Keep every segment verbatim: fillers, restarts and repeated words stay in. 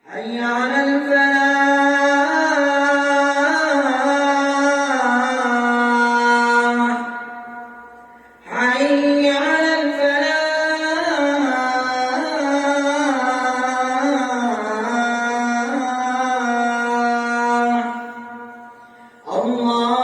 حي على الفلاح. حي على الفلاح. الله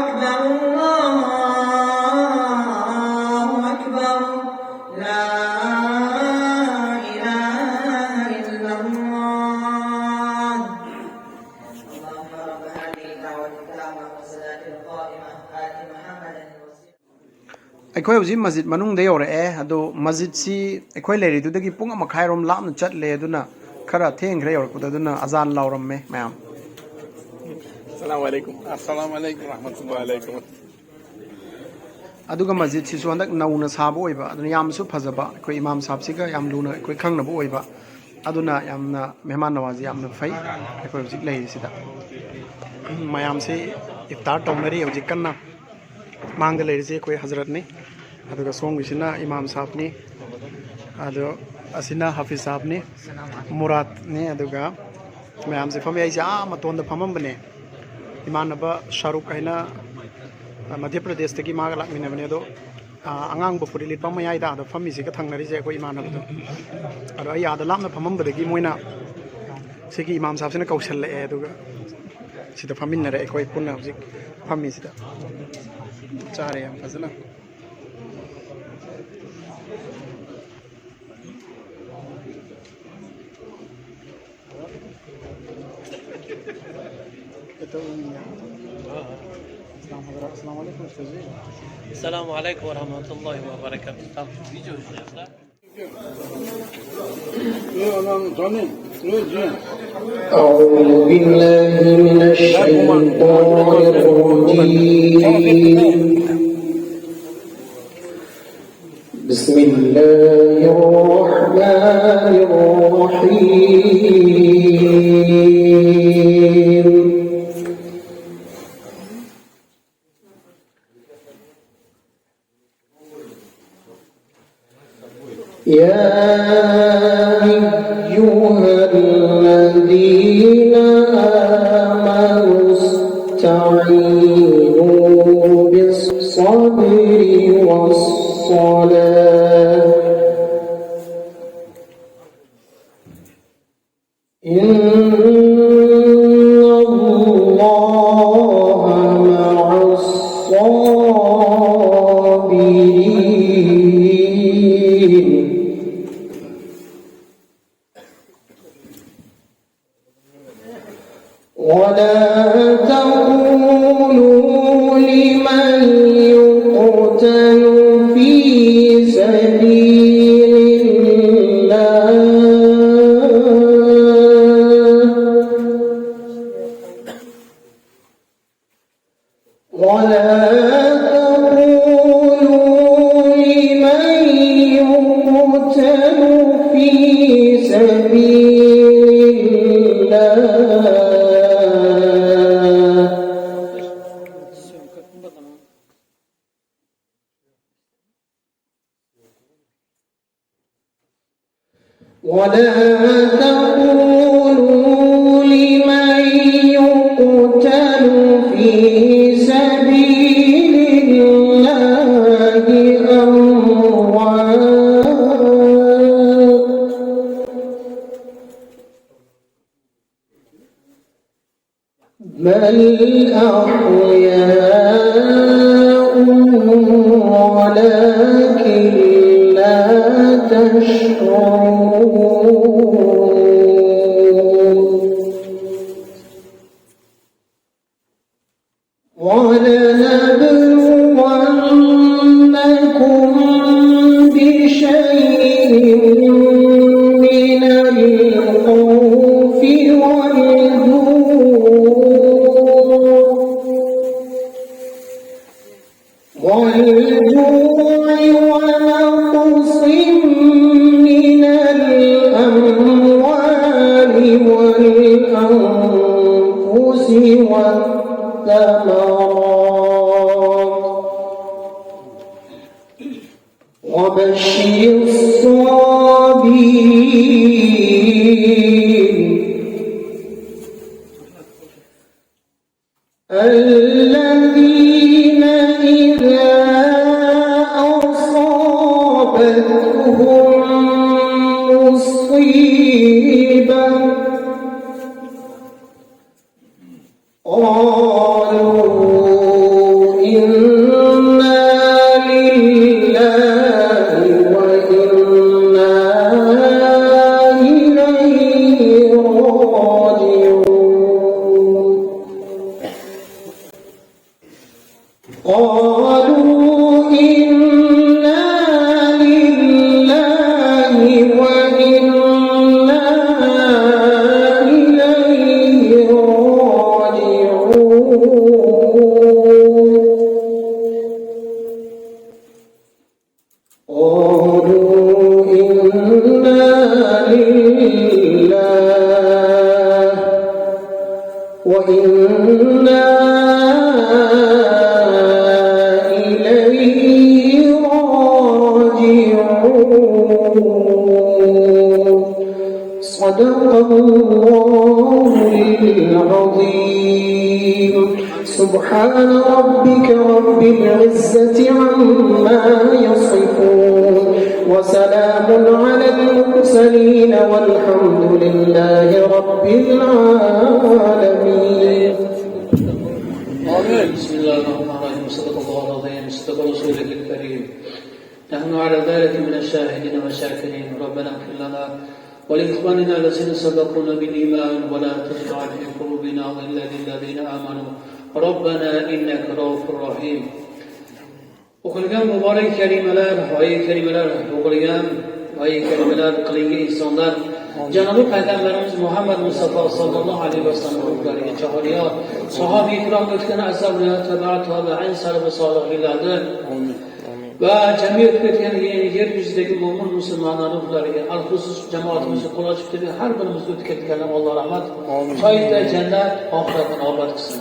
أكبر، الله أكبر، لا إله إلا الله. اللهم رب هذه الدعوة التامة والصلاة القائمة، آت محمدا الوسيلة. ꯑꯩꯈꯣꯏ ꯍꯧꯖꯤꯛ ꯃꯁꯖꯤꯗ ꯃꯅꯨꯡꯗ ꯌꯧꯔꯛꯑꯦ꯫ ꯑꯗꯣ ꯃꯁꯖꯤꯗꯁꯤ ꯑꯩꯈꯣꯏ ꯂꯩꯔꯤꯗꯨꯗꯒꯤ ꯄꯨꯡ ꯑꯃ ꯃꯈꯥꯏꯔꯣꯝ ꯂꯥꯞꯅ ꯆꯠꯂꯦ, ꯑꯗꯨꯅ ꯈꯔ ꯊꯦꯡꯈ꯭ꯔꯦ ꯌꯧꯔꯛꯄꯗ, ꯑꯗꯨꯅ ꯑꯖꯥꯟ ꯂꯥꯎꯔꯝꯃꯦ ꯃꯌꯥꯝ꯫ السلام عليكم. السلام عليكم ورحمة الله وبركاته. ꯑꯗꯨꯒ ꯃꯁꯖꯤꯗꯁꯤꯁꯨ ꯍꯟꯗꯛ ꯅꯧꯅ ꯁꯥꯕ ꯑꯣꯏꯕ, ꯑꯗꯨꯅ ꯌꯥꯝꯁꯨ ꯐꯖꯕ, ꯑꯩꯈꯣꯏ ꯏꯃꯥꯝ ꯁꯥꯍꯕꯁꯤꯒ ꯌꯥꯝ ꯂꯨꯅ ꯑꯩꯈꯣꯏ ꯈꯪꯅꯕ ꯑꯣꯏꯕ, ꯑꯗꯨꯅ ꯌꯥꯝꯅ ꯃꯦꯍꯃꯥꯟ ꯅꯋꯥꯖꯤ ꯌꯥꯝꯅ ꯐꯩ꯫ ꯑꯩꯈꯣꯏ ꯍꯧꯖꯤꯛ ꯂꯩꯔꯤꯁꯤꯗ ꯃꯌꯥꯝꯁꯤ ꯏꯐꯇꯥꯔ ꯇꯧꯅꯔꯤ ꯍꯧꯖꯤꯛ ꯀꯟꯅ꯫ ꯃꯥꯡꯗ ꯂꯩꯔꯤꯁꯦ ꯑꯩꯈꯣꯏ ꯍꯖꯔꯠꯅꯤ, ꯑꯗꯨꯒ ꯁꯣꯝꯒꯤꯁꯤꯅ ꯏꯃꯥꯝ ꯁꯥꯍꯕꯅꯤ, ꯑꯗꯣ ꯑꯁꯤꯅ ꯍꯥꯐꯤꯖ ꯁꯥꯍꯕꯅꯤ, ꯃꯨꯔꯥꯠꯅꯤ, ꯑꯗꯨꯒ ꯃꯌꯥꯝꯁꯦ ꯐꯝꯃꯤ꯫ ꯑꯩꯁꯦ ꯑꯥ ꯃꯇꯣꯟꯗ ꯐꯝꯃꯝꯕꯅꯦ, ꯏꯃꯥꯟꯅꯕ ꯁꯥꯔꯨꯛ ꯍꯥꯏꯅ, ꯑ, ꯃꯙ꯭ꯌ ꯄ꯭ꯔꯗꯦꯁꯇꯒꯤ ꯃꯥꯒ ꯂꯥꯛꯃꯤꯟꯅꯕꯅꯦ꯫ ꯑꯗꯣ, ꯑ, ꯑꯉꯥꯡꯕ ꯐꯨꯔꯤꯠ ꯂꯤꯠꯄ ꯃꯌꯥꯏꯗ ꯑꯥꯗ ꯐꯝꯃꯤꯁꯤꯒ ꯊꯪꯅꯔꯤꯁꯦ ꯑꯩꯈꯣꯏ ꯏꯃꯥꯟꯅꯕꯗꯣ꯫ ꯑꯗꯣ ꯑꯩ ꯑꯥꯗ ꯂꯥꯞꯅ ꯐꯝꯃꯝꯕꯗꯒꯤ ꯃꯣꯏꯅ ꯁꯤꯒꯤ ꯏꯃꯥꯝ ꯁꯥꯍꯕꯁꯤꯅ ꯀꯧꯁꯜꯂꯛꯑꯦ, ꯑꯗꯨꯒ ꯁꯤꯗ ꯐꯝꯃꯤꯟꯅꯔꯦ ꯑꯩꯈꯣꯏ ꯄꯨꯟꯅ ꯍꯧꯖꯤꯛ ꯐꯝꯃꯤꯁꯤꯗ꯫ ꯆꯥꯔꯦ ꯌꯥꯝ ꯐꯖꯅ꯫ السلام عليكم ورحمة الله وبركاته. أعوذ بالله من الشيطان الرجيم. بسم الله الرحمن الرحيم. يا أيها أيها الذين آمنوا استعينوا بالصبر والصلاة. إن الله مع الصابرين. ولا تقولوا لمن يقتل في سبيل الله، ولا تقولوا لمن يقتل في سبيل الله، ولا تقولوا لمن يقتل في سبيل الله أموات، بل أحياء ولكن لا تشعرون. ولنبلونكم بشيء من الخوف والجوع، والجوع ونقص من الأموال مصيبة قالوا إنا لله وإنا إليه راجعون. قالوا إنا لله وإنا إليه راجعون. قالوا إنا لله وإنا إليه راجعون. صدق الله العظيم. سبحان ربك رب العزة عما يصفون. وسلام على المرسلين والحمد لله رب العالمين. آمين. بسم الله الرحمن الرحيم. صدق الله العظيم. صدق رسوله الكريم. نحن على ذلك من الشاهدين والشاكرين. ربنا اغفر لنا ولإخواننا الذين سبقونا بالإيمان ولا تجعل في قلوبنا غلا للذين آمنوا ربنا إنك رؤوف رحيم. O'qilgan muborak kalimalar, oyi kalimalar o'qilgan, oyi kalimalar qilingan insonlar Janobi Payg'ambarimiz Muhammad Mustafa sallallohu alayhi vasallam ruhlariga jaholiyo, sahoba ikrom o'tgan ashablar, tabi'at, tabi'in, salafu solihlarni va jamiyat o'tgan yer yuzidagi mo'min musulmonlar ruhlariga, al-xusus jamoatimizga, quloch tutib har birimizga o'tib ketganlar Alloh rahmat, joyida jannat, oxiratini obod qilsin.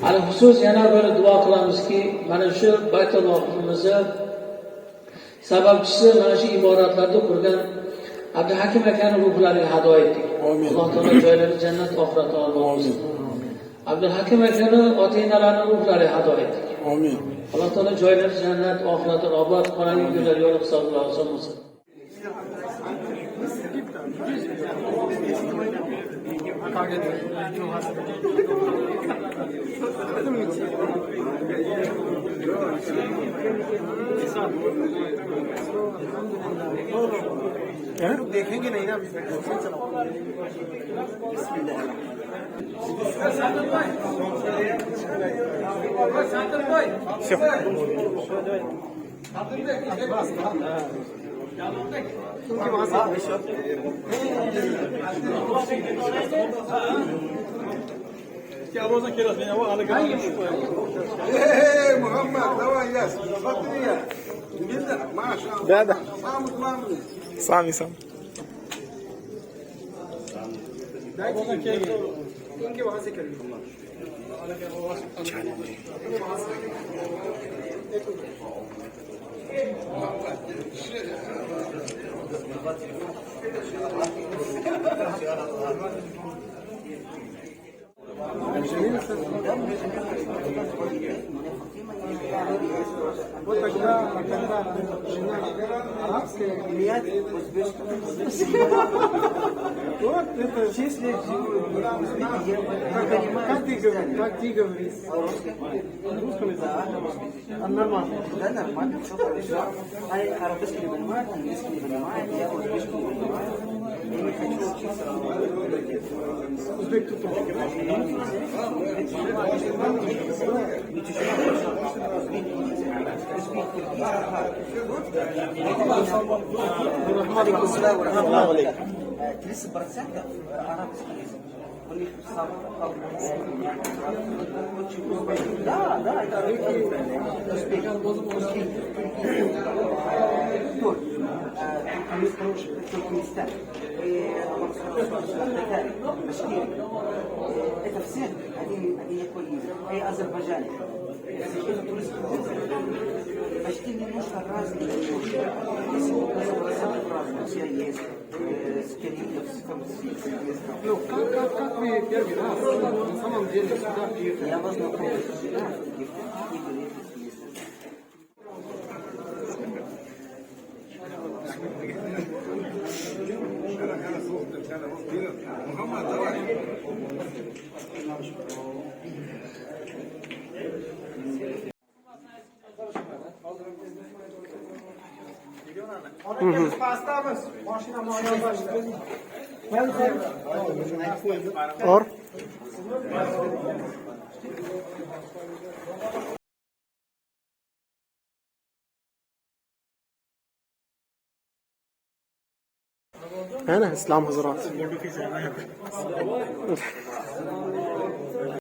Al-xusus yana bir duo qilamizki, mana shu Baytul Loqimizni sababchisi, mana shu iboratlarni qurgan Abdulhakim akani ruhlariga hado etdik. Alloh taolo joylarini jannat, oxiratini obod qilsin. Abdulhakim akani ota-enalarini ruhlariga hado etdik. Amin. Alloh taolo joylari jannat, oxiratlari obod, qorong'i kunlar yo'li hisobiga oson bo'lsin. देखेंगे नहीं ना अभी तक। Эй, Мухаммад, давай, я, смотри, я. Видно? Маша. Да, да. Маму, маму. Сами, сами. Дайте деньги. Деньги ваха се кардем. Вот тогда, когда жена арабская, вот это... Как, как ты говоришь, как ты говоришь? Русском языке? А, нормально. Да, нормально, все хорошо. А арабский не понимает, английский не понимает, я вот русский не понимаю. Я не хочу учиться. Узбек тут тоже. Тридцать процентов арабский язык. У них сам... Да, да, это узбеки, узбеки, турки, э, туркменистан, туркменистан. И, э, это все один, один такой язык. И азербайджане. Это турецкий язык. Почти немножко разный. Если разобраться, то разный. Все есть. Ну, как, как, как вы первый раз на самом деле сюда приехали? Я вас знакомлю. Or? Ana, Islom hazrat.